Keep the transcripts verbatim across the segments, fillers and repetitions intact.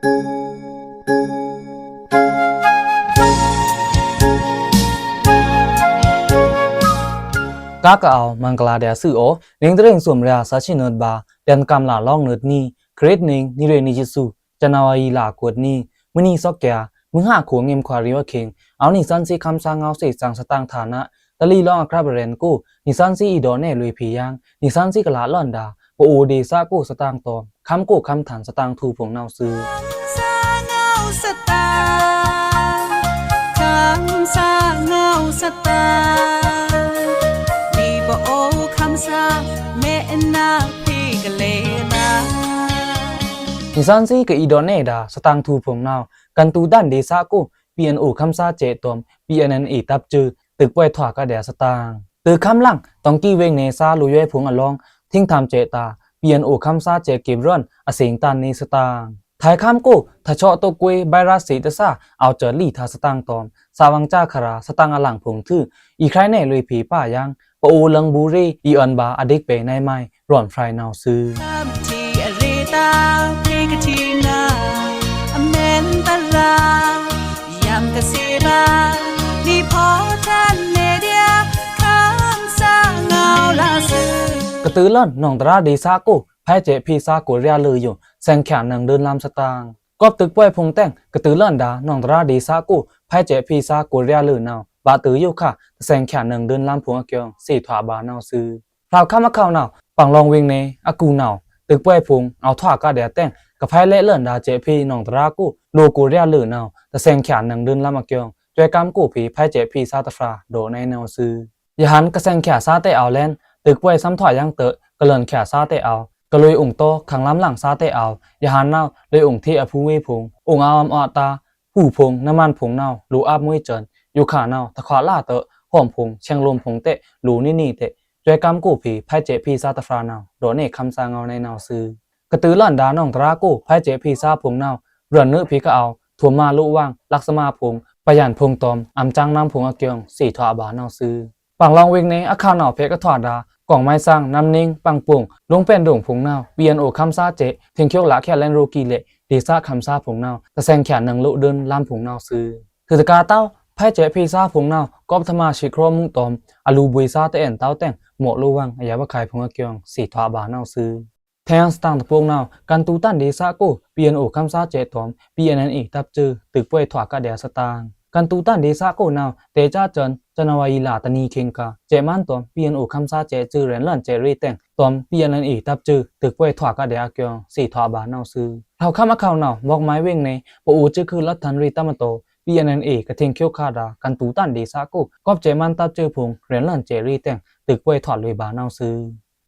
ကါကအဝ် မဂ်လာႏဒျာႏသွူအို နွေဦးတော်လှန်ရေး ဆာချီနွတ်ဗာႏ ဒျာႏကမ်ႏလ လောင်းနွတ်နံး ခရစ်နွေ နွေဦးတော်လှန်ရေး နှစ်ဆယ့်ရှစ် ဇန်နဝါရီလ ကိုးနံး မုနီသော့ကႅ မုဟါခွိုင် ငိမ်ခွါရီဝ်အခိင် အဝ်ႏနှစ်ဆယ့်ရှစ် ခမ်းသားငဝ်းသီ စံးစတၢင်ထာဏာ တလီလောင်းအကြပ်အရဲဉ်ကို နှစ်ဆယ့်ရှစ် အီဒေါနဲလွေဖီယင်း နှစ်ဆယ့်ရှစ် ကလးလွံဒါ ပအိုဒေသကို စတၢင်တောမ် ခမ်းကိုခမ်းထန် စတၢင်ထူဖိုင်နဝ်းသွူ နှစ်ဆယ့်ရှစ် ကအီဒေါနဲဒါ စတၢင်ထူဖိုင်နဝ်း ကၼ်တူတန်ဒေသကို ပီအန်အို ခမ်းသားစဲ့တောမ် ပီအန်အန်အေ တပ်စွို တိုပ်ကွဲးထွာကဒျာစတၢင် တိုခမ်းလင် တောင်ကြီးဝေင်နယ် စားလိုရွဲဖိုင်အလောင်း ထိင်းထမ်စဲ့တာ ပီအန်အို ခမ်းသားစဲ့ ကပ်ရွံ အသင်တန်နေစတၢင် ထိုင်ခမ်းကို ထချော့တိုကွေး ဗိုင်းရပ်စ်သစ်တစား အောက်ကျလီထါစတၢင်တောမ် စဝ်ဝ်င်ကျခရာ စတၢင်အလင်ဖိုင်ထွူ အီခရိုင်နယ်လွေဖီပယင်း ပအိုလင်ဘူးရေ အီအွန်ဗာ အဒိတ်ပဲ့နဝ်းမိုင် ရွံဖရိုင်နဝ်းသွူ ကတုလွံ နောင်တရာဒေသကို ဖဲစဲ့ဖေ့သားကိုရီးယားလွိုင်ယို သင်္ချာနင်ဒွိုင်လမ်းစတၢင် ကောပ်တိုပ်ကွဲးဖိုင်တဲင် ကတုလွံဒါ နောင်တရာဒေသကို ဖဲစဲ့ဖေ့သားကိုရီးယားလွိုင်နဝ်း ဗာတုယိုခါ တသင်္ချာနင်ဒွိုင်လမ်းဖိုင်အကျိုင်း သေထွာဗာနဝ်းသွူ ဖြောက်ခမ်းအခဝ်နဝ်း ပင်လောင်ဝေင်နယ် အကူနဝ်း တိုပ်ကွဲးဖိုင် အောက်ထွာကဒျာတဲင် ကဖဲလဲ့လွံဒါစဲ့ဖေ့ နောင်တရာကို လိုကိုရီးယားလွိုင်နဝ်း တသင်္ချာနင်ဒွိုင်လမ်းအကျိုင်း စွဲကမ်းကိုဖေ့ ဖဲစဲ့ဖေ့သားတဖြာ ဒေါ်နဲနဝ်းသွူ ရဟန်းကသင်္ချာစားတဲ့အောက်လမ်း တိုပ်ကွဲးသမ်ထွာယင်းတို ကလွံချာစားတဲ့အောက် ကလွေဥင်တော ခင်လမ်းလင်စားတဲ့အောက် ရဟန်းနဝ်း လွေဥင်ထေအဖူဝေးဖိုင် ဥင်အဝ်အမ်အွတ်တာ ဖူဖိုင် နမန်ဖိုင်နဝ်း လိုအပ်မွေးကျန် ယိုခါနဝ်း တခွာလတို ဟွမ်ဖိုင် ဆင်လွမ်ဖိုင်တဲ့ လိုနေနေတဲ့ စွဲကမ်းကိုဖေ့ ဖဲစဲ့ဖေ့သားတဖြာနဝ်း ဒေါ်နဲခမ်းသားငဝ်းနဲနဝ်းသွူ ကတုလွံဒါ နောင်တရာကို ဖဲစဲ့ဖေ့သားဖိုင်နဝ်း ရွံနွေဖီကအဝ် ထွမ်မလိုဝ်င် လက်သမားဖိုင် ပယန်ဖိုင်တောမ် အမ်စန်းနမ်းဖိုင်အကျိုင်း သေထွာဗာနဝ်းသွူ ပင်လောင်ဝေင်နယ် အခဝ်နဝ်း ဖဲကထွာဒါ ကော့မိုင်းစန်း နမ်းနင်း ပင်ပုင် လူင်ပဲန်ဒိုင်ဖိုင်နဝ်း ပီအန်အို ခမ်းသားစဲ့ ထိင်းချော့လချာလဲန်ရိုကီလဲ့ ဒေသခမ်းသားဖိုင်နဝ်း တသင်္ချာနင်လိုဒွိုင်လမ်းဖိုင်နဝ်းသွူ ထုတကာတဝ် ဖဲစဲ့ဖေ့သားဖိုင်နဝ်း ကောပ်သမားသီခရောမူတောမ် အလူဘွေသားတအဲန်တဝ်တဲင် မော့လိုဝ်င် အယဝခိုင်ဖိုင်အကျိုင်း သေထွာဗာနဝ်းသွူ ထဲစတၢင်တပိုင်နဝ်း ကၼ်တူတန်ဒေသကို ပီအန်အို ခမ်းသားစဲ့တောမ် ပီအန်အန်အေ တပ်စွို တိုပ်ကွဲးထွာကဒျာစတၢင် ကၼ်တူတန်ဒေသကိုနဝ်း တဲကျားကျန် ဇန်နဝါရီလတနံၤခင်းက စဲ့မန်းတောမ် ပီအန်အို ခမ်းသားစဲ့စွို ရဲဉ်လွံစဲ့ရေ့တဲင် တောမ် ပီအန်အန်အေ တပ်စွို တိုပ်ကွဲးထွာကဒျာအကျိုင်း သေထွာဗာနဝ်းသွူ ဖြောက်ခမ်းအခဝ်နဝ်း မော့ကမိုင်းဝေင်နယ် ပအိုစွိုခုလွတ်ထန်ရေးတပ်မတော် ပီအန်အန်အေ ကထိင်းချော့ခါဒါ ကၼ်တူတန်ဒေသကို ကောပ်စဲ့မန်းတပ်စွိုဖိုင် ရဲဉ်လွံစဲ့ရေ့တဲင် တိုပ်ကွဲးထွာလွေဗာနဝ်းသွူ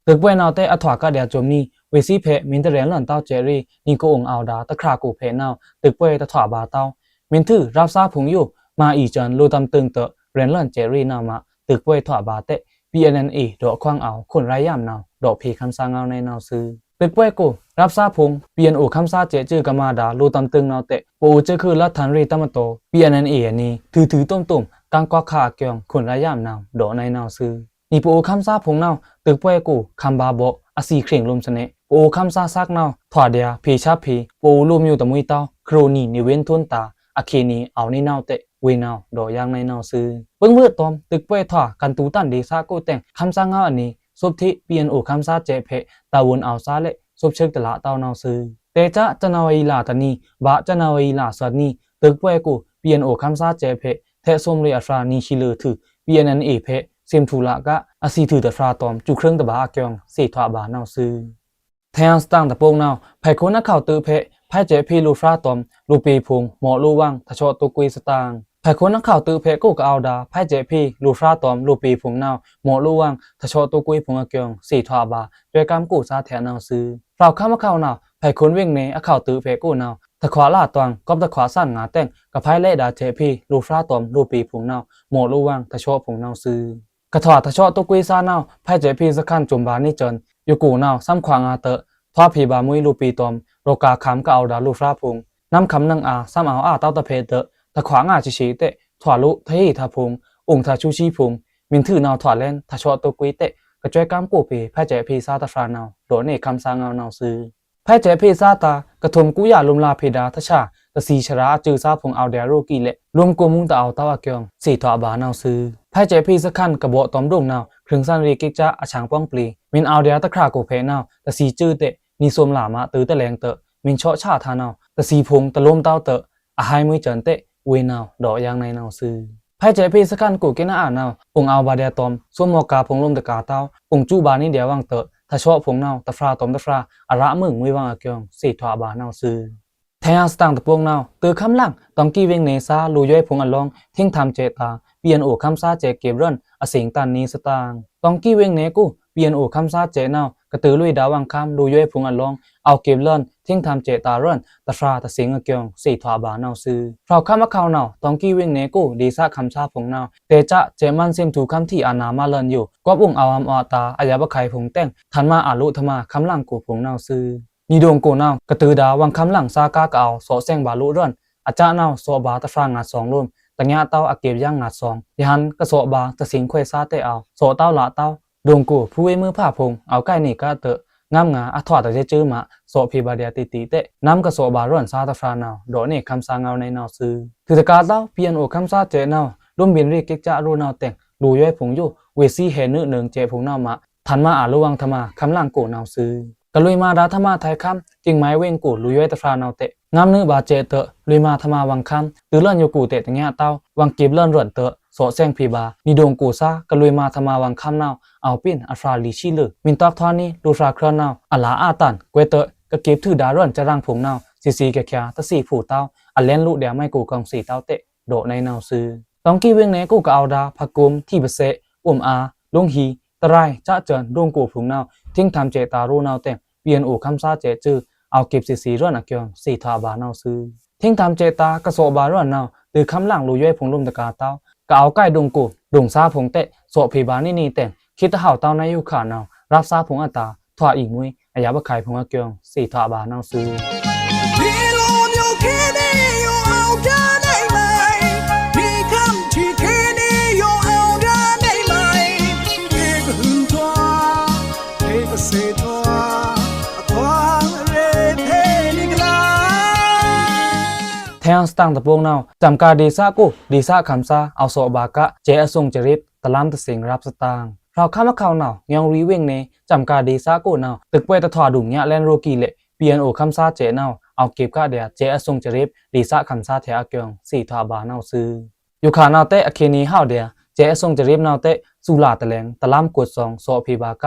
တိုပ်ကွဲးနဝ်းတဲအထွာကဒျာစွိုမီး ဝေ့သီးဖဲ မင်းတပ်ရဲဉ်လွံတဝ်စဲ့ရေ့ နံကအိုင်အဝ်ဒါ တခြားကိုဖဲနဝ်း တိုပ်ကွဲးတထွာဗာတဝ် မင်းထွူရပ်သားဖိုင်ယို မၤအီစန် လိုတမ်တိုင်တ ရဲဉ်လွံစဲ့ရေ့နဝ်းမး တိုပ်ကွဲးထွာဗာတဲ ပီအန်အန်အေ ဒေါ်ခွန်းအောင် ခွန်ရိုင်းယမ်နဝ်း ဒေါ်ဖေခမ်းသားငဝ်းနဲနဝ်းသွူ တိုပ်ကွဲးကို ရပ်သားဖိုင် ပီအန်အို ခမ်းသားစဲ့စွိုကမဒါ လိုတမ်တိုင်နဝ်းတဲ ပအိုစွိုခုလွတ်ထန်ရေးတပ်မတော် ပီအန်အန်အေ အနံၤ ထွူထွူတုမ်တုမ် ကင်ကွာက်ခါအကျိုင်း ခွန်ရိုင်းယမ်နဝ်း ဒေါ်နဲနဝ်းသွူ နံပအိုခမ်းသားဖိုင်နဝ်း တိုပ်ကွဲးကို ခမ်းဗာဗော့ အသီးခြင်လွမ်သန့ ပအိုခမ်းသားသၢဂ်နဝ်း ထွာဒျာ ဖေဆပ်ဖေ ပအိုလိုမျိုးတမွေးတဝ် ခရိုနီ နေဝင်းထွန်းသာ အခီနီ အောက်နေနဝ်းတဲ ဝေနဝ်း ဒေါ်ယင်းနဲနဝ်းသွူ ပိုင်မို့တောမ် တိုပ်ကွဲးထွာ ကၼ်တူတန်ဒေသကိုတဲင် ခမ်းသားငဝ်းအနံၤ သွပ်ထေ့ ပီအန်အို ခမ်းသားစဲ့ဖဲ တာဝန်အောက်စားလဲ့ သွပ်ဆိုပ်တလတဝ်နဝ်းသွူ တဲကျား ဇန်နဝါရီလတနံၤ ဗာ ဇန်နဝါရီလသီနံၤ တိုပ်ကွဲးကို ပီအန်အို ခမ်းသားစဲ့ဖဲ ထဲသိုမ်ရေ့အဖြာ နံၤဟံးလွိုထု ပီအန်အန်အေ ဖဲ သိမ်ထူလက အသီးထုတဖြာတောမ် ကျူခြိုင်းတဗာအကျိုင်း သေထွာဗာနဝ်းသွူ ထဲစတၢင်တပိုင်နဝ်း ဖဲခွန်အခဝ်တုဖဲ ဖဲစဲ့ဖေ့လိုဖြာတောမ် လိုပေဖိုင် မော့လိုဝ်င် ထချော့တိုကွေးစတၢင် ဖဲခွန်အခဝ်တုဖဲ ကိုကအဝ်ဒါ ဖဲစဲ့ဖေ့လိုဖြာတောမ် လိုပေဖိုင်နဝ်း မော့လိုဝ်င် ထချော့တိုကွေးဖိုင်အကျိုင်း သေထွာဗာ စွဲကမ်းကိုစားထဲနဝ်းသွူ ဖြောက်ခမ်းအခဝ်နဝ်း ဖဲခွန်ဝေင်နယ် အခဝ်တုဖဲကိုနဝ်း တခွာလတွင် ကောပ်တခွာသၢဂၤတဲင် ကဖဲလဲ့ဒါစဲ့ဖေ့ လိုဖြာတောမ် လိုပေဖိုင်နဝ်း မော့လိုဝ်င် ထချော့ဖိုင်နဝ်းသွူ ကထွာထချော့တိုကွေးသၢနဝ်း ဖဲစဲ့ဖေ့စခန်းစွမ်ဗာနေကျန် ယိုကိုနဝ်း သမ်ခွာငါတ ထွာဖေ့ဗာမွေးလိုပေတောမ် ရော်ကာခမ်းကအဝ်ဒါလိုဖြာဖိုင် နမ်ခမ်းနင်အာ သမ်အဝ်အာတဝ်တဖဲတ တခွာငါသီသီတဲ ထွာလို ထဟေ့ထဖိုင် ဥင်ထဆူသီဖိုင် မင်းထွူနဝ်းထွာလဲန် ထချော့တိုကွေးတဲ ကစွဲကမ်းကိုဖေ့ ဖဲစဲ့ဖေ့သၢတဖြာနဝ်း ဒေါ်နဲခမ်းသားငဝ်းနဲနဝ်းသွူ ဖဲစဲးဖေ့သားတာ ကထွမ်ကူယလိုမ်လာဖေဒါတဆာ တသီဆရာအစဲးသားဖုံႏ အောဝ်ဒျာႏရို့ꩻကီးလဲ့ လိုမ်းကိုမုန်းတအောဝ်ႏတဝ်းအကျိုး သေထွာဘၣ်နဝ်ꩻသွူ။ ဖဲစဲးဖေ့သားခန် ကဘိုးတွမ်ဒိုင်နဝ်ꩻ ခြိုင်ႏသန်ရေꩻကိတ်ꩻကျား အဆန်ႏပွင်ႏပျီ မီႏအောဝ်ဒျာႏတခြာ်ကိုဖဲနဝ်ꩻ တသီစဲးတဲ့ နီႏသွမ်ႏလမး တိုဝ်းတလဲင်တဲ့ မီႏသော့ꩻဆာထါနဝ်ꩻ တသီဖုံႏတလိုမ်းတဝ်းတဲ့ အဟိုင်းမွေးစဲးတဲ့ ဝေနဝ်ꩻ ဒေါ့ꩻယင်းနဝ်ꩻသွူ။ ဖဲစဲးဖေ့သားခန်ကို ကေနအါနဝ်ꩻ ပုင်ႏအောဝ်ႏဗာႏဒျာႏတွမ် သွမ်ႏမော်ကာဖိုင်ႏလိုမ်းတကာႏတဝ်း ပုင်ႏစူးဗာႏနီႏဒျာႏဝွင်တဲ့ ထသော့ꩻဖိုင်ႏနဝ်ꩻ တဖြားတွမ်တဖြား အရꩻမွိုင်ꩻမွေးဝွင်အကျိုး သေထွာဘၣ်နဝ်ꩻသွူ။ ထဲႏစတန်ႏတပုင်းနဝ်ꩻ တိုဝ်းခမ်းလင် တောင်ႏကီးဝေင်ꩻနယ်သား လိုꩻယွဲဖိုင်ႏအလောင်း ထိင်းထမ်ႏစဲးတာ ပီအန်အိုႏခမ်းသားစဲး ကေပ်လွဉ်အသင်ႏတန်ႏနီႏသတင်ꩻ။ တောင်ႏကီးဝေင်ꩻနယ်ကို ပီအန်အိုႏခမ်းသားစဲးနဝ်ꩻ ကတိုဝ်းလွေꩻဒါဝွင်ႏခမ်း လိုꩻယွဲဖိုင်ႏအလောင်း အောဝ်ႏကေပ်လွဉ် ထိင်းထမ်ႏစဲးတာႏလွဉ် တဖြားတသင်ႏအကျိုး သေထွာဘၣ်နဝ်ꩻသွူ။ ဖြောက်ခမ်းအခေါင်နဝ်ꩻ တောင်ႏကီးဝေင်ꩻနယ်ကို ဒေႏသားခမ်းသားဖိုင်ႏနဝ်ꩻ တဲꩻစဲးမန်းသင်ႏထူႏခမ်းထီꩻအနာမလွဉ်ယို ကွပ်ဥင်ꩻအောဝ်ႏအမ်ꩻအွတ်တာႏ အယပ်ꩻခုဲင်ႏဖိုင်ႏတဲင် ထန်ꩻမာအလိုꩻထမꩻ ခမ်းလင်ကိုဖိုင်ႏနဝ်ꩻသွူ။ နီႏဒိုင်ကိုနဝ်ꩻ ကတိုဝ်းဒါဝွင်ႏခမ်းလင်သား ကားကအဝ်ႏသော့ꩻသင်ႏဗာႏလိုꩻလွဉ် အစဲးနဝ်ꩻ သော့ꩻဗာႏတဖြားငါသွင်လိုမ်း တညးတဝ်းအကေပ်ယင်းငါသွင် ယဟန်ႏကသော့ꩻဗာႏတသင်ႏခွဲသားတဲအဝ်ႏ သော့ꩻတဝ်းလꩻတဝ်း ဒိုင်ကို ဖူးဝေးမွိုးဖါဖိုင်ႏ အောဝ်ႏကိုင်ꩻနေကတဲ့ ငမ်းငါအထွာတစဲးစဲးမး သော့ꩻဖေဗာႏဒျာႏတေ့တေ့တဲ့ နမ်းကသော့ꩻဗာႏလွဉ်သားတဖြားနဝ်ꩻ ဒေါ့ꩻနေခမ်းသားငဝ်းနဝ်ꩻသွူ။ ထိုꩻတကာႏတဝ်း ပီအန်အိုႏခမ်းသားစဲးနဝ်ꩻ လိုမ်းဗဉ်ႏရေꩻကိတ်ꩻကျားရို့ꩻနဝ်ꩻတဲင် လိုꩻယွဲဖိုင်ႏယို ဝေꩻသီးဟဲနုနုင်စဲးဖိုင်ႏနဝ်ꩻမး ထန်ꩻမာအလိုဝွင်ႏထမꩻ ခမ်းလင်ကိုနဝ်ꩻသွူ။ ကလွေꩻမာဒါထမꩻ ထဲႏခမ်း ကင်းမိုင်ဝေင်ꩻကို လိုꩻယွဲတဖြားနဝ်ꩻတဲင် ငမ်းနုဗာႏစဲးတဲ့ လွေꩻမာထမꩻဝွင်ႏခမ်း တိုဝ်းလွဉ်ယိုကိုတဲတညးတဝ်း ဝွင်ႏကေပ်လွဉ်လွဉ်တဲ့ သော့ꩻသင်ႏဖေဗာႏ နီႏဒိုင်ကိုသား ကလွေꩻမာထမꩻဝွင်ႏခမ်းနဝ်ꩻ အောဝ်ႏပဉ်အဖြာလီဆံလွေꩻ မီႏတွက်ထွာနွီး လိုꩻဖြာခြွဉ်နဝ်ꩻ အလꩻအတန်ႏကွဲတဲ့ ကကေပ်ထုဒါလွဉ်စရင်ဖိုင်ႏနဝ်ꩻ သေသေခဲခဲ တသီဖိုင်ႏတဝ်း အလဲဉ်လိုꩻဒျာႏမိုက်ကို ကင်ꩻသေတဝ်းတဲ့ ဒေါ့ꩻနေနဝ်ꩻသွူ။ တောင်ႏကီးဝေင်ꩻနယ်ကို ကအဝ်ႏဒါ ဖကုမ်ႏ ထီဗစဲး ဥမ်အာႏ လိုင်းဟီႏ တရိုင်ႏ စဲးစဲး ဒိုင်ကိုဖိုင်ႏနဝ်ꩻ ထိင်းထမ်ႏစဲးတာႏရို့ꩻနဝ်ꩻတဲင် ပီအန်အိုႏခမ်းသားစဲးစဲး အောဝ်ႏကေပ်သေသေလွဉ်အကျိုး သေထွာဘၣ်နဝ်ꩻသွူ။ ထိင်းထမ်ႏစဲးတာႏ ကသော့ꩻဗာႏလွဉ်နဝ်ꩻ တိုဝ်းခမ်းလင် လိုꩻယွဲဖိုင်ႏလိုမ်းတကာႏတဝ်း ကအဝ်ႏကိုင်ꩻဒိုင်ကို ဒိုင်သားဖိုင်ႏတဲင် သော့ꩻဖေဗာႏနီနီတဲင် ခေတ်တဟောက်တဝ်းနဝ်ꩻယိုခါနဝ်ꩻ ရပ်သားဖိုင်ႏအတာႏ ထွာအီႏမွေး အယပ်ꩻခုဲင်ႏဖိုင်ႏအကျိုး သေထွာဘၣ်နဝ်ꩻသွူ။ ထဲႏစတန်ႏတပုင်းနဝ်ꩻ စံမ်ကာဒေႏသားကို ဒေႏသားခမ်းသား အောဝ်ႏသော့ꩻဗာႏက စဲးအသွင်စရိပ် တလမ်းတသင်ႏရပ်သတင်ꩻ။ ဖြောက်ခမ်းအခေါင်နဝ်ꩻ ညောင်ရီဝေင်ꩻနယ် စံမ်ကာဒေႏသားကိုနဝ်ꩻ တိုပ်ꩻကွဲတထွာဒုံညလန်ရိုကီးလဲ့ ပီအန်အိုႏခမ်းသားစဲးနဝ်ꩻ အောဝ်ႏကေပ်ကဒျာႏ စဲးအသွင်စရိပ် ဒေႏသားခမ်းသားထဲႏအကျိုး သေထွာဘၣ်နဝ်ꩻသွူ။ ယိုခါနဝ်ꩻတဲ အခေနေဟဝ်ဒျာႏ စဲးအသွင်စရိပ်နဝ်ꩻတဲ သူလာတလဲင် တလမ်းကွတ်သွင် သော့ꩻဖေဗာႏက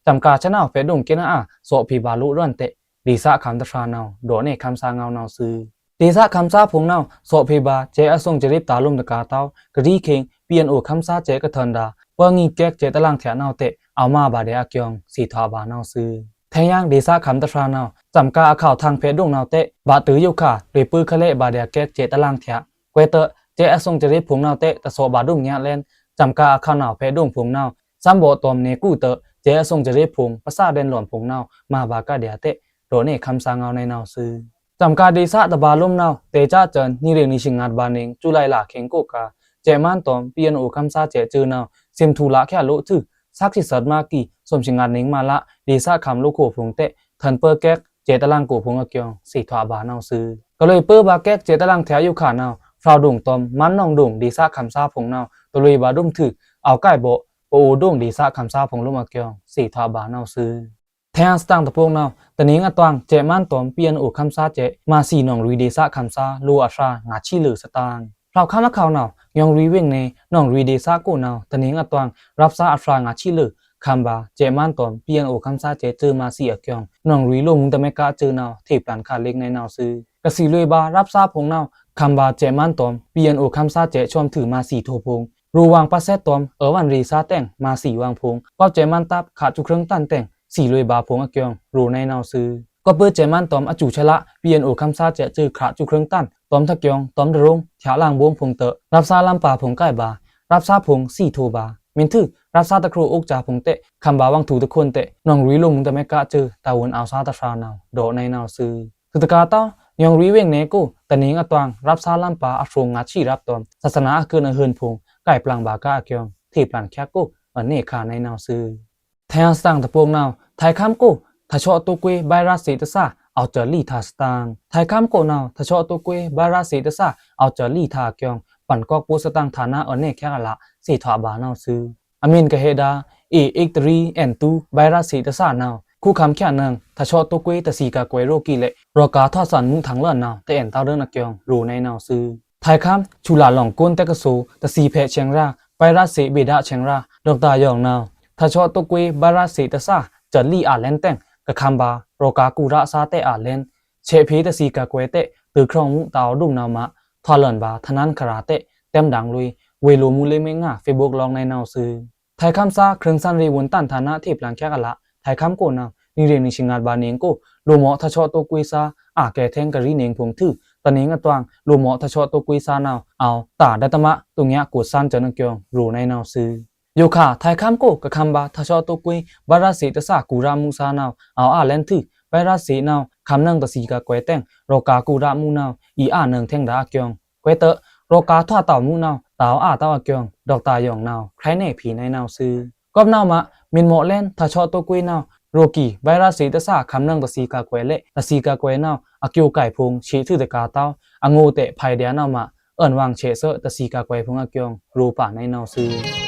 စံမ်ကာဆနဝ်ꩻ ဖဲဒိုင်ႏကေနအါ သော့ꩻဖေဗာႏလိုꩻလွဉ်တဲ ဒေႏသားခမ်းတဖြားနဝ်ꩻ ဒေါ့ꩻနေခမ်းသားငဝ်းနဝ်ꩻသွူ။ ဒေႏသားခမ်းသားဖိုင်ႏနဝ်ꩻ သော့ꩻဖေဗာႏ စဲးအသွင်စရိပ်တာႏလိုမ်းတကာႏတဝ်း ကရီခေင် ပီအန်အိုႏခမ်းသားစဲးကထွဉ်ဒါ ပှၤငီကက်စဲးတလင်ႏထဲႏနဝ်ꩻတဲ အောဝ်ႏမါဗာႏဒျာႏအကျိုး သေထွာဘၣ်နဝ်ꩻသွူ။ ထဲႏယင်း ဒေႏသားခမ်းတဖြားနဝ်ꩻ စံမ်ကာအခဝ်ထင်ဖဲဒိုင်ႏနဝ်ꩻတဲ ဗာႏတိုဝ်ယိုခါ လွေꩻပိုးခဲလဲဗာႏဒျာႏကက်စဲးတလင်ႏထဲႏ ကွဲးတဲ စဲးအသွင်စရိပ်ဖိုင်ႏနဝ်ꩻတဲ တသော့ꩻဗာႏဒိုင်ညလန် စံမ်ကာအခဝ်နဝ်ꩻဖဲဒိုင်ဖိုင်ႏနဝ်ꩻ စံမ်ဗော့တွမ်နယ်ကူတဲ စဲးအသွင်စရိပ်ဖိုင်ႏ ပသဒျန်လွဉ်ဖိုင်ႏနဝ်ꩻ မါဗာႏကဒျာႏတဲ ဒေါ့ꩻနေခမ်းသားငဝ်းနဝ်ꩻသွူ။ စံမ်ကာဒေႏသားတဗာႏလိုမ်းနဝ်ꩻ တဲစဲးစဲး နီရေင်နီဆင်ငတ်ဗာႏနေင် စူလိုင်လါခေင်ႏကိုကါ စဲးမန်းတွမ် ပီအန်အိုႏခမ်းသားစဲးစဲးနဝ်ꩻ သင်ꩻထူꩻလးခဲလိုꩻသွူ သက်ꩻဆီသတ်မါကီ သွမ်သင်ငတ်နေင်မါလး ဒေႏသားခမ်းလိုꩻခိုင်ဖိုင်ႏတဲ ထန်ႏပᩢကက်စဲးတလင်ႏကိုဖိုင်ႏအကျိုး သေထွာဘၣ်နဝ်ꩻသွူ။ ကလွေꩻပိုးဗာႏကက်စဲးတလင်ႏထဲႏယိုခါနဝ်ꩻ ဖြောက်ဒိုင်တွမ် မန်းနောင်ဒိုင် ဒေႏသားခမ်းသားဖိုင်ႏနဝ်ꩻ တလွေꩻဗာႏဒိုင်ႏထွူ အောဝ်ႏကိုင်ဗော့ ပအိုႏဒိုင် ဒေႏသားခမ်းသားဖိုင်ႏလိုမ်းအကျိုး သေထွာဘၣ်နဝ်ꩻသွူ။ ထဲႏစတန်ႏတပုင်းနဝ်ꩻ တနိင်ႏအတွင် စဲးမန်းတွမ် ပီအန်အိုႏခမ်းသားစဲး မါသီနောင်ရွီဒေႏသားခမ်းသား လိုꩻအဖြာငါဆံလွေꩻသတင်ꩻ။ ဖြောက်ခမ်းအခေါင်နဝ်ꩻ ညောင်ရွီဝေင်ꩻနယ် နောင်ရွီဒေႏသားကိုနဝ်ꩻ တနိင်ႏအတွင် ရပ်သားအဖြာငါဆံလွေꩻ ခမ်းဗာႏ စဲးမန်းတွမ် ပီအန်အိုႏခမ်းသားစဲးစဲးမါသီအကျိုး နောင်ရွီလိုꩻမုန်တမဲကကျိုးနဝ်ꩻ ထေးပျန်ခါလစ်နေနဝ်ꩻသွူ။ ကသီလွေꩻဗာႏ ရပ်သားဖိုင်ႏနဝ်ꩻ ခမ်းဗာႏ စဲးမန်းတွမ် ပီအန်အိုႏခမ်းသားစဲး ဆွမ်ထွူမါသီထိုဖိုင်ႏ ရိုဝွင်ပသဲတွမ် အွဲဝွန်ရီသါတဲင် မါသီဝွင်ဖိုင်ႏ ကွပ်စဲးမန်းတပ် ခꩻစူခရင်တန်တဲင် သီလွေꩻဗာႏဖိုင်ႏအကျိုး ရိုနေနဝ်ꩻသွူ။ ကွပ်ပိုးစဲးမန်းတွမ် အစူဆလ ပီအန်အိုႏခမ်းသားစဲးစဲး ခꩻစူခရင်တန် တွမ်ထကျိုင် တွမ်တရုံ ထဲႏလင်ဗိုင်ဖိုင်ႏတဲ ရပ်သားလမ်းပါဖိုင်ႏကိုင်ဗာႏ ရပ်သားဖိုင်ႏသီထိုဗာႏ မီးထွူ ရပ်သားတခြိုးအိုက်စာဖိုင်ႏတဲ ခမ်းဗာႏဝွင်ထွူတခွန်တဲ နောင်ရွီလိုꩻမုန်တမဲကကျိုး တဝုန်အောဝ်ႏသားတဖြားနဝ်ꩻ ဒေါ့ꩻနေနဝ်ꩻသွူ။ ထွူတကာႏတဝ်း ညောင်ရွီဝေင်ꩻနယ်ကို တနိင်ႏအတွင် ရပ်သားလမ်းပါအဖြိုင်ငါဆံရပ်တွမ် သာသနာအကျိုးအဟိုင်ဖိုင်ႏ ကိုင်ပျင်ဗာႏကအကျိုး ထေးပျန်ခက်ကို အွဲနေခါနေနဝ်ꩻသွူ။ ထဲႏစတန်ႏတပုင်းနဝ်ꩻ ထဲႏခမ်းကို ထသော့တုကွေးဗိုင်းရပ်စ်သေတသာ အဝ်ႏစွော့လီထာစတန်း။ ထၢႆႏခမ်းကို နဝ်ꩻ ထשו့ꩻတိူဝ်းကွေး ဗိုင်းရပ်စ်သေတစ အဝ်ႏစွော့လီထာအကျိုင်း ပန်ႏကွက်ပို့သတင်ꩻ ဌာနအွောန်နယ်ꩻ ခဲကလꩻ သေထွာဘါနဝ်ꩻသွူ။ အမဉ်ꩻကဟေ့ဒႃ A H three N two ဗိုင်းရပ်စ်သေတစနဝ်ꩻ ခုꩻခမ်းခဲနွိုင်ꩻ ထשו့ꩻတိူဝ်းကွေး တသီႏကာကွယ်ရောဂါလဲ့ ရောဂါထွာသွဉ်ႏမူႏ ထင်လန်နဝ်ꩻ တအဲၣ်တောင်းဒိုင်းအကျိုင်း ရိုꩻနဝ်ꩻသွူ။ ထၢႆႏခမ်း ဆူꩻလꩻလောင်ꩻကွုန်းတက္ကသိုလ် တသီႏဖဲ့ꩻဆဲင်ꩻရာꩻ ဗိုင်းရပ်စ်သေဗေဒ့ꩻဆဲင်ꩻရာꩻ ဒေါက်တာ ယောင်နဝ်ꩻ ထשו့ꩻတိူဝ်းကွေး ဗိုင်းရပ်စ်သေတစ စွော့လီအာႏလဉ်တ့င်ꩻ ကခမ်းဘါ ရောဂါကူꩻရꩻသားတဲ့အာႏလဉ် ဆဲ့ꩻဖေႏတသီႏကာကွယ်တဲ့ တွိုက်ꩻခြွောင်ꩻမူႏ တအောဝ်ႏဒုမ်နဝ်ꩻမး ထွာလွဉ်ဗာ ဌာနန်ꩻခရာတဲ့ တဲမ်းဒင်လွေꩻ ဝေꩻလိုꩻမူႏလစ်မုဲင်ငါ Facebook လောင်းနဝ်ꩻသွူ။ ထၢၣ်ခမ်းသား ခရင်းစန်းရေဝန်တန်ဌာနထေꩻပျဉ်ႏခဲကလꩻ ထၢၣ်ခမ်းကိုနဝ်ꩻ နံꩻရေနံꩻသီႏငါးဗာႏနင်းကို လိုꩻမော့ထשו့ꩻတိူဝ်းကွေးသား အာꩻကဲထဲင်ႏကရီႏနင်းဖိုင်ႏထွူ တနင်းအတွင်း လိုꩻမော့ထשו့ꩻတိူဝ်းကွေးသားနဝ်ꩻ အဝ်ႏတ᩻တမတ် တုင်ꩻကွတ်သန်းစွဉ်ႏအကျိုင်း ရိုꩻနဝ်ꩻသွူ။ ယိုခါ ထၢၣ်ခမ်းကို ကခမ်းဘါ ထשו့ꩻတိူဝ်းကွေး ဗိုင်းရပ်စ်သေတစ ကူꩻရꩻမူႏသားနဝ်ꩻ အဝ်ႏအာႏလဉ်ထွူ ဗိုင်းရပ်စ်သေနဝ်ꩻ ခမ်းနွိုင်ꩻတသီႏကာကွယ်တဲ့ ရောဂါကူꩻရꩻမူႏနဝ်ꩻ အီအာႏနွိုင်ꩻထဲင်ႏဒါအကျိုင်း ကွဲးတꩻ ရောဂါထွာတောင်ꩻမူႏနဝ်ꩻ တအောဝ်ႏအာႏတဝ်းအကျိုင်း ဒေါက်တာ ယောင်နဝ်ꩻ ခြိုက်ꩻနယ်ဖြေနဝ်ꩻသွူ။ ကွပ်နဝ်ꩻမး မဉ်ꩻမော့လဉ် ထשו့ꩻတိူဝ်းကွေးနဝ်ꩻ ရောဂါ ဗိုင်းရပ်စ်သေတစ ခမ်းနွိုင်ꩻတသီႏကာကွယ်လဲ့ တသီႏကာကွယ်နဝ်ꩻ အကျိုးအကြိုက်ဖိုင်ႏ ဆဲ့ꩻထွူတကာႏတဝ်း အငိုꩻတဲ့ ဖဲဒျာနဝ်ꩻမး အွဉ်ႏဝွင်ဆဲ့ꩻသွူ တသီႏကာကွယ်ဖိုင်ႏအကျိုင်း ရိုꩻပါနဝ်ꩻသွူ။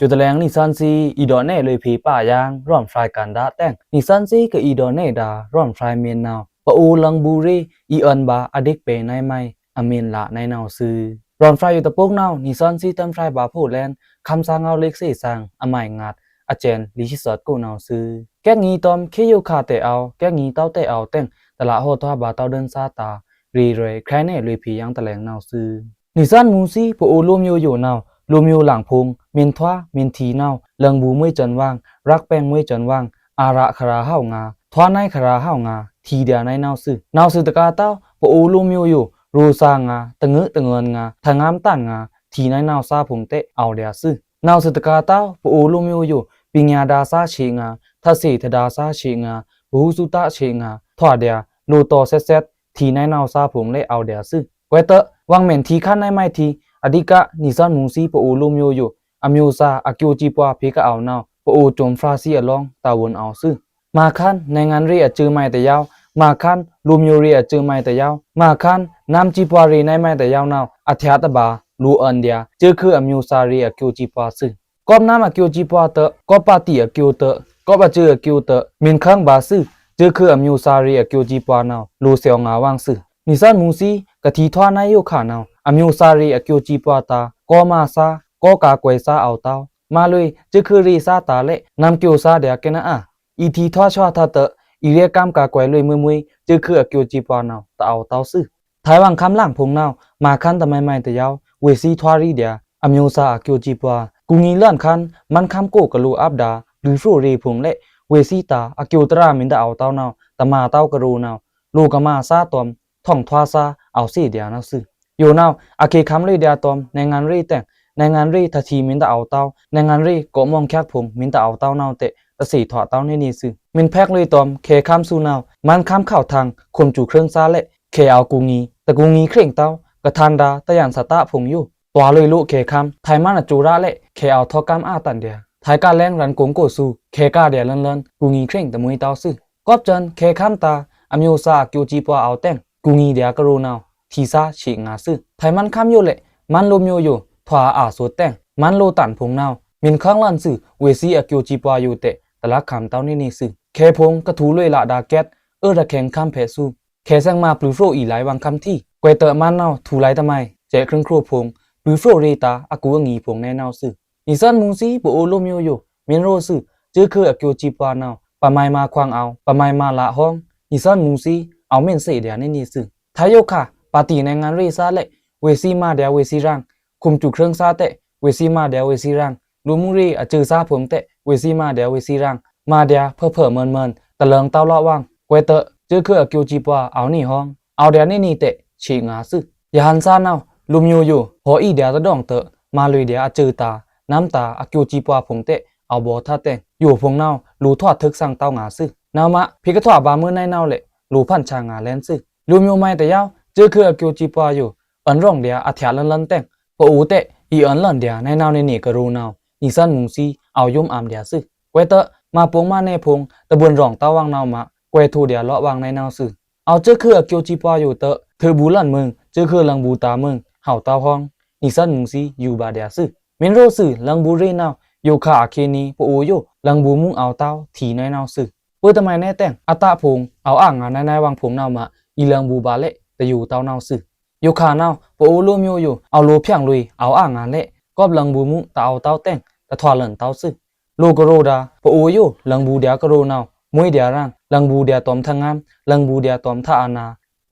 ယိုတလဲင် နီသွဉ်းသီး အီဒေါ့ꩻနယ်လွေꩻဖေႏပါယင်း ရွမ်ဖြိုင်ႏကန်ဒါတဲ့ နီသွဉ်းသီးကအီဒေါ့ꩻနယ်ဒါ ရွမ်ဖြိုင်ႏမဉ်ꩻနဝ်ꩻ ပအိုဝ်ႏလင်ဘူရေꩻ အီႏအွဉ်ႏဗာႏအဒိတ်ꩻပဲနဝ်ꩻမး အမဉ်ꩻလꩻနဝ်ꩻသွူ။ ရွမ်ဖြိုင်ႏယိုတပုတ်နဝ်ꩻ နီသွဉ်းသီးတဲမ်းဖြိုင်ႏဗာႏဖိုလန် ခမ်းသားငေါဝ်းလစ်သေသင် အမိုင်ငတ်အကျဉ်း လေးဆယ့်သွင်ကိုနဝ်ꩻသွူ။ ကဲငီးတွမ် ခေတ်ယိုခါတဲ့အဝ်ႏ ကဲငီးတဝ်းတဲ့အဝ်ႏတဲ့ တလꩻဟော့ထွာဗာႏတဝ်းဒိုင်းသားတာႏ ရေရွဲ ခြိုက်ꩻနယ်လွေꩻဖေႏယင်းတလဲင်နဝ်ꩻသွူ။ နီသွဉ်းမူႏသီး ပအိုဝ်ႏလိုꩻမျိုးယိုနဝ်ꩻ လိုꩻမျိုးလင်ဖိုင်ႏ မဉ်ꩻထွာ မဉ်ꩻထီနဝ်ꩻ လင်ဘူမွေးစွဉ်ႏဝွင် ရက်ꩻပဲင်ႏမွေးစွဉ်ႏဝွင် အာꩻရခရာႏဟဝ်ငါ ထွားနဝ်ꩻခရာႏဟဝ်ငါ ထီဒျာနဝ်ꩻသွူ။ နဝ်ꩻသွူတကာႏတဝ်း ပအိုဝ်ႏလိုꩻမျိုးယို ရိုꩻသားငါ တငိုတ်ꩻတငိုတ်ꩻငါ ထငမ်းတန်ငါ ထီနဝ်ꩻသားဖိုင်ႏတဲ့ အောဝ်ႏဒျာသွူ။ နဝ်ꩻသွူတကာႏတဝ်း ပအိုဝ်ႏလိုꩻမျိုးယို ပညာဒါသားဆဲ့ꩻငါ ထသေတဒါသားဆဲ့ꩻငါ ဗဟုသုတဆဲ့ꩻငါ ထွာဒျာ လိုꩻတောꩻသတ်ꩻသတ် ထီနဝ်ꩻသားဖိုင်ႏလဲ့ အောဝ်ႏဒျာသွူ။ ကွဲးတꩻ ဝွင်မဉ်ꩻထီခမ်းနဝ်ꩻမးထီ အဒိက နီသွဉ်းမူႏသီး ပအိုဝ်ႏလိုꩻမျိုးယို အမျိုးသား အကျိုးကြီးပွားဖေႏကအဝ်ႏနဝ်ꩻ ပအိုဝ်ႏစွန်ဖြါသီးအလောင်း တာဝန်အောဝ်ႏသွူ။ မခမ်း နိုင်ငံရေးအကျိုးမဲ့တယောက်၊ မခမ်း လူမျိုးရေးအကျိုးမဲ့တယောက်၊ မခမ်း နမ်းကြီးပွားရေးနဝ်ꩻမးတယောက်နဝ်ꩻ အထျꩻတဗာႏ လိုꩻအွဉ်ႏဒျာ စူးခုအမျိုးသားရေးအကျိုးကြီးပွားသွူ။ ကွပ်နမ်းအကျိုးကြီးပွားတꩻ၊ ကွပ်ပါတီအကျိုးတꩻ၊ ကွပ်အကျိုးအကျိုးတꩻ မဉ်ꩻခမ်းဗာႏသွူ စူးခုအမျိုးသားရေးအကျိုးကြီးပွားနဝ်ꩻ လိုꩻသွဲငါႏဝွင်သွူ။ နီသွဉ်းမူႏသီး ကထီထွာနဝ်ꩻယိုခါနဝ်ꩻ အမျိုးသားရေးအကျိုးကြီးပွားတာႏ ကောမဆ ကောကာကွယ်သားအောဝ်ႏတဝ်း မလွေ စူးခုရေးသားတာႏလဲ့ နမ်းကျိုးသားဒျာကဲနအါ အီထီထွာသွါထတꩻ အီရဲကမ်းကာကွယ်လွေꩻမွေးမွေး စူးခုအကျိုးကြီးပွားနဝ်ꩻ တအောဝ်ႏတဝ်းသွူ။ ထိုင်ဝွင်ခမ်းလင်ဖိုင်ႏနဝ်ꩻ မခမ်းတမဝ်းမဝ်းတယဝ်း ဝေးသီးထွာရီးဒျာ အမျိုးသားအကျိုးကြီးပွား ကူညီလွဉ်ခမ်း မန်းခမ်းကိုကလိုအပ်တာႏ ပျူးဖြိုးရေးဖိုင်ႏလဲ့ ဝေးသီးတာႏ အကျိုးတြာမဉ်ႏတအောဝ်ႏတဝ်းနဝ်ꩻ တမဝ်းတဝ်းကရိုနဝ်ꩻ လိုꩻကမသွါတွမ် ထွင်ထွာသွါ အောဝ်ႏသီးဒျာနဝ်ꩻသွူ။ ယိုနဝ်ꩻ အခေတ်ခမ်းလွေꩻဒျာတွမ် နိုင်ငံရေးတဲ့ နိုင်ငံရေး ထထီမဉ်ႏတအောဝ်ႏတဝ်း နိုင်ငံရေး ကောမွန်ချက်ဖိုင်ႏမဉ်ႏတအောဝ်ႏတဝ်းနဝ်ꩻတဲ့ တသေထွာတဝ်းနေနေသွူ။ မဉ်ႏဖက်လွေꩻတွမ် ခေတ်ခမ်းသွူနဝ်ꩻ မန်းခမ်းခေါဝ်ထင် ခွန်ကျူးခရင်းသားလဲ့ ခေတ်အောဝ်ႏကူညီ တကူညီခရင်းတဝ်း ကထန်ဒါ တယန်သတာဖိုင်ႏယို တွာလွေꩻလိုခေတ်ခမ်း ထိုင်မန်းအကျိုးရလဲ့ ခေတ်အောဝ်ႏထောက်ခံအားတန်ဒျာ ထိုင်ကလဲင်ရန်ကုန်ကိုသွူ ခေတ်ကဒျာလွဉ်လွဉ် ကူညီခရင်းတမွေးတဝ်းသွူ။ ကွပ်စွုန် ခေတ်ခမ်းတာႏ အမျိုးသားအကျိုးကြီးပွားအောဝ်ႏတဲ့ ကူညီဒျာကရိုနဝ်ꩻ ထီသားသီးငါသွူ။ ထိုင်မန်းခမ်းယိုလဲ့ မန်းလိုမျိုးယို ထွာအာသွူတဲ့ မန်းလိုတန်ဖိုင်ႏနဝ်ꩻ မဉ်ႏခမ်းလွဉ်သွူ ဝေးသီးအကျိုးကြီးပွားယိုတဲ့ တလခမ်းတဝ်းနေနေသွူ။ ခေတ်ဖိုင်ႏကထူလွေꩻလဒါကက် အွဲတခဲင်ခမ်းဖဲသွူ ခေတ်သင်မပျူးဖြိုးအီလာဝ်ဝွင်ခမ်းထီ ကွဲးတမဝ်းနဝ်ꩻထူလွေꩻတမဝ်း စဲ့ခုင်ႏခရိုဖိုင်ႏ ပျူးဖြိုးရေးတာႏ အကူအညီဖိုင်ႏနဲနဝ်သွူ။ နီသွဉ်းမူႏသီး ပအိုဝ်ႏလိုမျိုးယို မဉ်ႏရိုသွူ စူးခုအကျိုးကြီးပွားနဝ်ꩻ ပမဝ်းမခွင်ႏအောဝ် ပမဝ်းမလဟွင်ႏ နီသွဉ်းမူႏသီး အောဝ်ႏမဉ်ႏသေဒျာနေနေသွူ။ ထိုင်ယိုခါ ပါတီနိုင်ငံရေးသားလဲ့ ဝေးသီးမဒျာဝေးသီးရင် ခွန်ကျူးခရင်းသားတဲ့ ဝေးသီးမဒျာဝေးသီးရင် လူမှုရေးအကျိုးသားဖိုင်ႏတဲ့ ဝေးသီးမဒျာဝေးသီးရင် မဒျာဖဲဖဲမန်မန် တလင်တဝ်းလဝွင် ကွဲးတ စူးခုအကျိုးကြီးပွား အောဝ်ႏနေဟွင်ႏ အောဝ်ႏဒျာနေနေတဲ့ သီးငါသွူ။ ယဟန်သားနဝ်ꩻ လိုမျိုးယို ဟောအီဒျာတဒေါင်တဲ့ မလွေဒျာအကျိုးတာႏ နမ်းတာႏ အကျိုးကြီးပွားဖိုင်ႏတဲ့ အောဝ်ႏဘောထားတဲ့ ယိုဖိုင်ႏနဝ်ꩻ လိုꩻထွꩻထွိုက်သင်ꩻတောင်းꩻငါႏသွူ။ နဝ်ꩻမ ဖေႏကထွာဘꩻမွိုးနုဲင်းနဝ်ꩻလဲ့ လိုꩻဖန်ꩻချာငါႏလဲန်းသွူ။ လိုꩻမျိူးမုဲတယောဝ်း စူးꩻခုအကျိုးစည်းပွားယို အွဉ်ႏရောင်ꩻဒျာႏ အထျꩻလန်းလန်းတဲ့င် ပအိုဝ်ႏတဲ့ အီႏအွဉ်ႏလန်ꩻဒျာႏ နုဲင်းနဝ်ꩻနေနေကရိုꩻနဝ်ꩻ နီသွဉ်းမုံသီး အဝ်ႏယုမ်ꩻအမ်ႏဒျာႏသွူ။ ကွဲးတတ် မꩻပွင်မꩻနဲဖိုင် တဘူိုင်ရောင်ꩻတဝ်းဝင်ꩻနဝ်ꩻမ ကွဲးထိုꩻဒျာႏလော့ꩻဝင်ꩻနုဲင်းနဝ်ꩻသွူ။ အဝ်ႏစူးꩻခုအကျိုးစည်းပွားယိုတတ် ထွို့ဘူလန်မွိုင် စူးꩻခုလင်ဘူတာႏမွိုင် ဟဝ်ႏတဝ်းဟွင်း နီသွဉ်းမုံသီး ယူႏဗာႏဒျာႏသွူ။ မင်းရိုꩻသွူ လင်ဘူရေꩻနဝ်ꩻ ယိုခါအခေနေ ပအိုဝ်ႏယို လင်ဘူမူးအဝ်ႏတဝ်း ထီနုဲင်းနဝ်ꩻသွူ။ ပိုတမုဲင်နဲတင် အတဖိုင် အဝ်ႏအာငါႏနုဲင်းနဝ်ꩻဝင်ꩻဖိုင်ႏနဝ်ꩻမ အီႏလင်ဘူဗာႏလဲ့ တယူႏတဝ်းနဝ်ꩻသွူ။ ယိုခါနဝ်ꩻ ပအိုဝ်ႏလိုꩻမျိူးယို အဝ်ႏလိုꩻဖြောင်ꩻလွေꩻ အဝ်ႏအာငါႏလဲ့ ကွပ်လင်ဘူမူး တအဝ်ႏတဝ်းတဲ့င် တထွာလန်တဝ်းသွူ။ လိုꩻကရိုꩻဒါႏ ပအိုဝ်ႏယို လင်ဘူဒျာႏကရိုꩻနဝ်ꩻ မွေးဒျာႏရင် လင်ဘူဒျာႏတွမ်ႏထငမ်း လင်ဘူဒျာႏတွမ်ႏထအနာ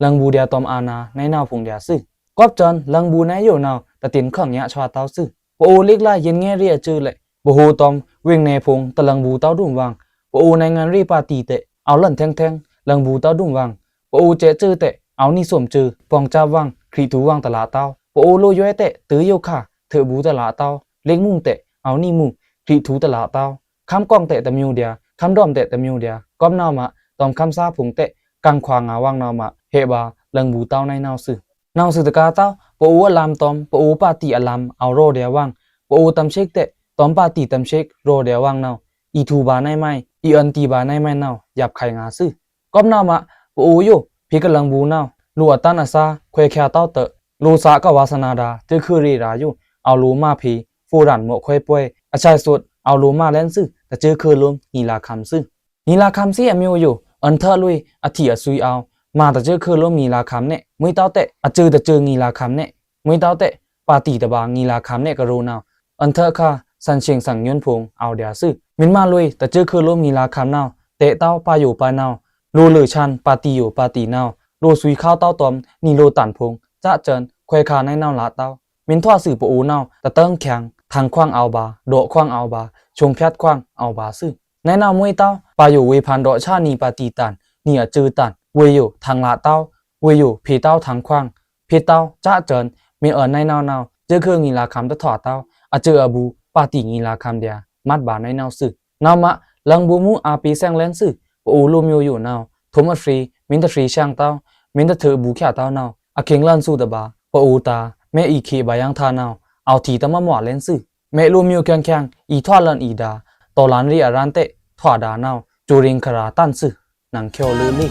လင်ဘူဒျာႏတွမ်ႏအာနာ နုဲင်းနဝ်ꩻဖိုင်ႏဒျာႏသွူ။ ကွပ်စန် လင်ဘူနုဲင်းယိုနဝ်ꩻ တတင်ႏခွင်ꩻညါသွာꩻတဝ်းသွူ။ ပအိုဝ်ႏလိတ်ꩻလါယဉ်ႏငဲရေးအစူးလဲ့ ပဟိုတွမ်ႏ ဝိင်ꩻနယ်ဖိုင်ႏ တလင်ဘူတဝ်းဒုမ်ဝင် ပအိုဝ်ႏနုဲင်းငန်ရေးပါတီတဲ့ အဝ်ႏလန်ထဲင်ထဲင် လင်ဘူတဝ်းဒုမ်ဝင် ပအိုဝ်ႏစဲးစူးတဲ့ အဝ်ႏနီသွမ်စူး ပွင်ႏစပ်ဝင် ခရစ်ထုဝင်ႏတလꩻတဝ်း ပအိုဝ်ႏလိုꩻယွဲတဲ့ တိုယိုခါ ထွို့ဘူတလꩻတဝ်း လိတ်ꩻမူးတဲ့ အဝ်ႏနီမူး ခရစ်ထုတလꩻတဝ်း ခမ်းကွင်တဲ့ တမျိူးဒျာႏ ခမ်းတွမ်တဲ့ တမျိူးဒျာႏ ကွပ်နဝ်ꩻမ တွမ်ႏခမ်းသားဖိုင်ႏတဲ့ ကင်ꩻခွါငါႏဝင်ꩻနဝ်ꩻမ ဟဲဗာႏ လင်ဘူတဝ်းနုဲင်းနဝ်ꩻသွူ။ နဝ်ꩻသွူတကာတဝ်း ပအိုဝ်ႏအလမ်တွမ်ႏ ပအိုဝ်ႏပါတီအလမ် အဝ်ႏရောဒျာႏဝင် ပအိုဝ်ႏတမ်ႏသျိက်တဲ့ တွမ်ႏပါတီတမ်ႏသျိက် ရောဒျာႏဝင်နဝ်ꩻ အီႏထူဗာႏနုဲင်းမုဲ အီႏအွဉ်ႏတီဗာႏနုဲင်းမုဲနဝ်ꩻ ယပ်ꩻခုဲင်ꩻငါႏသွူ။ ကွပ်နဝ်ꩻမ ပအိုဝ်ႏယို ဖေႏကလင်ဘူနဝ်ꩻ လိုꩻအတန်းအစား ခွဲးꩻချာႏတဝ်းတတ် လိုꩻသာꩻကဝါသနာဒါ စူးꩻခုရေꩻရာယို အဝ်ႏလိုꩻမဖေႏ ဖိုရန်ꩻမော့ꩻခွဲးပွဲ အဆားသွတ် အဝ်ႏလိုꩻမလဲန်းသွူ တစူးꩻခုလိုမ်း နီလၤခမ်သွူ။ နီလၤခမ်သွူအမျိူးယို အွဉ်ႏထွတ်လွေꩻ အထီအသွီအဝ်ႏ မတစူးꩻခုလိုမ်းနီလၤခမ်နဲ့ မွေးတဝ်းတဲ့ အစူးတစူးနီလၤခမ်နဲ့ မွေးတဝ်းတဲ့ ပါတီတဗာႏနီလၤခမ်နဲ့ကရိုꩻနဝ်ꩻ အွဉ်ႏထွတ်ခါ သန်ႏသျိင်သန်ႏညွဉ်းဖိုင်ႏ အဝ်ႏဒျာႏသွူ။ မုန်မလွေꩻ တစူးꩻခုလိုမ်းနီလၤခမ်နဝ်ꩻ တဲ့တဝ်းပါယိုပါနဝ်ꩻ လိုꩻလိုꩻဆန်ႏ ပါတီယိုပါတီနဝ်ꩻ လိုꩻသွီႏခါတဝ်းတွမ်ႏ နီလိုꩻတန်ႏဖိုင်ႏ စပ်စန်ႏ ခွဲးꩻခါႏနုဲင်းနဝ်ꩻလꩻတဝ်း မုန်ထွတ်သွူပအိုဝ်ႏနဝ်ꩻ တတင်းꩻခံႏ ထင်ႏခွင်ႏအဝ်ႏဗာႏ ဒေါ့ꩻခွင်ႏအဝ်ႏဗာႏ သွင်ꩻဖြတ်ꩻခွင်ႏအဝ်ႏဗာႏသွူ။ နုဲင်းနဝ်ꩻမွေးတဝ်း ပါယိုဝေႏဖန်ႏဒေါ့ꩻဆာႏနီပါတီတန်ႏ နီအစူးတန်ႏ ဝေႏယို ထင်ႏလꩻတဝ်း ဝေႏယို ဖေႏတဝ်းထင်ႏခွင်ႏ ဖေႏတဝ်း စပ်စန်ႏ မွေးအွဉ်ႏနုဲင်းနဝ်ꩻနဝ်ꩻ စူးꩻခုနီလၤခမ်တထွတ်တဝ်း အစူးအဘူ ပါတီနီလၤခမ်ဒျာႏ မတ်ဗာႏနုဲင်းနဝ်ꩻသွူ။ နဝ်ꩻမ လင်ဘူမူးအာပေႏသျင်လဲန်းသွူ ပအိုဝ်ႏလိုꩻမျိူးယိုနဝ်ꩻ ထုမ်ႏအဖြေႏ မင်းတဖြေႏသျင်တဝ်း မင်းတထွို့ဘူꩻဖြာတဝ်းနဝ်ꩻ အခေင်ႏလန်သွူတဗာႏ ပအိုဝ်ႏတာႏ မွေးအီႏခေဗာႏယင်းထဝ်းနဝ်ꩻ အဝ်ႏထီတမွဲမွဲလဲန်းသွူ မွေးလိုꩻမျိူးခဲင်ႏခဲင်ႏ အီႏထွတ်လန်အီႏဒါႏ တော်လှန်ရေးအရန်တဲ့ ထွတ်ဒါႏနဝ်ꩻ စူးꩻရင်ꩻခရာႏတန်ႏသွူ နင်ႏချော်လိုꩻလေ့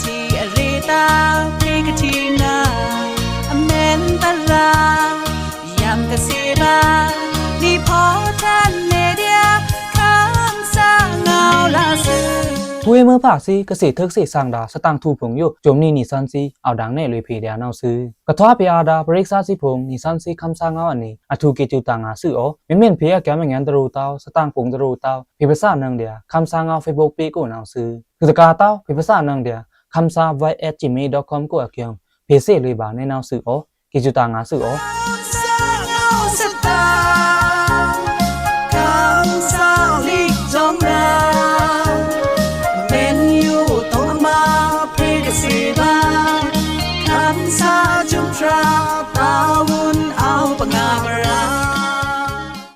ထွေꩻမွဲဖါသွေ ကသေ့ထွို့ကသေ့သင်ဒါႏ သတင်ꩻထူဖိုင်ႏယို စူမ်နီနီသွဉ်းသွီး အဝ်ႏဒင်ႏနယ်လွေꩻဖေႏဒျာႏနဝ်ꩻသွူ။ ကထွားဖေႏအာဒါႏ ပရစ်ꩻသားသွီဖိုင်ႏ နီသွဉ်းသွီးခမ်းသားငေါအနွေ အထူးက့ꩻစူꩻတၢင်ꩻငါႏသွူအီၤ။ မ့မ့ၢ်ဖေႏအကျဲမငဲတရူꩻတဝ်း သတင်ꩻဖိုင်ႏတရူꩻတဝ်း ဖေႏပသနင်ꩻဒျာႏ ခမ်းသားငေါဖေ့ဘုတ်ဖေ့ကိုနဝ်ꩻသွူ။ သွူတကာတဝ်း ဖေႏပသနင်ꩻဒျာႏ ခမ်းသားဝိုင်းအဲꩻတ်ꩻဂျီမေးဒေါ့တ်ကောမ်ကိုအကျုံႏ ဖေႏသေလွေꩻဗာႏနုဲင်းနဝ်ꩻသွူအီၤ။ က့ꩻစူꩻတၢင်ꩻငါႏသွူအီၤ။ ခမ်းသား